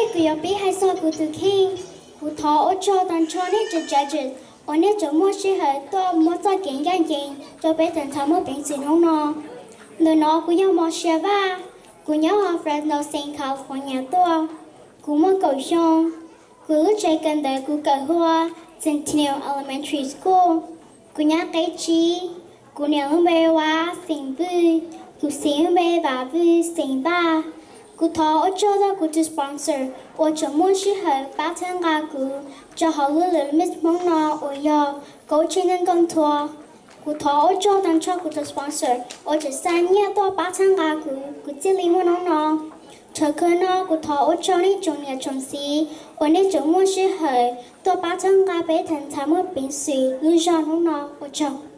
Kuv yuav pib hais txog kuv tus kheej. Kuv thov ua tsaug tag nrho nej cov judges uas nej tseem muaj sij hawm tuaj muab txoj kev ncaj ncees rau peb tus ntxhais muaj peev xwm hnub no. Ntawm no kuv yog Mos Sia Vaj, kuv nyob hauv Fresno State, California tuaj. Kuv muaj kaum xyoo. Kuv lub tsev kawm ntawv kuv kawm hu ua Centennial Elementary School. Kuv nyob qeb tsib. Kuv niam lub npe Vaj, xeem Vwj. Kuv txiv lub npe Vam Vwj, xeem Vaj. Kuv thov ua tsaug rau kuv tus sponsor uas tseem muaj sij hawm pab txhawb nqa kuv rau hauv lub lwm Miss Hmoob no uas yog Koob Tsheej Neej Kooj Thua. Kuv thov ua tsaug tag nrho kuv tus sponsor uas tseem xa nyiaj tuaj pab txhawb nqa kuv, kuv thiaj li muaj hnub no. Thaum kawg no kuv thov ua tsaug nej tsoom niam tsoom txiv uas nej tseem muaj sij hawm tuaj pab txhawb nqa peb tus ntxhais muaj peev xwm lub zog hnub no. Ua tsaug.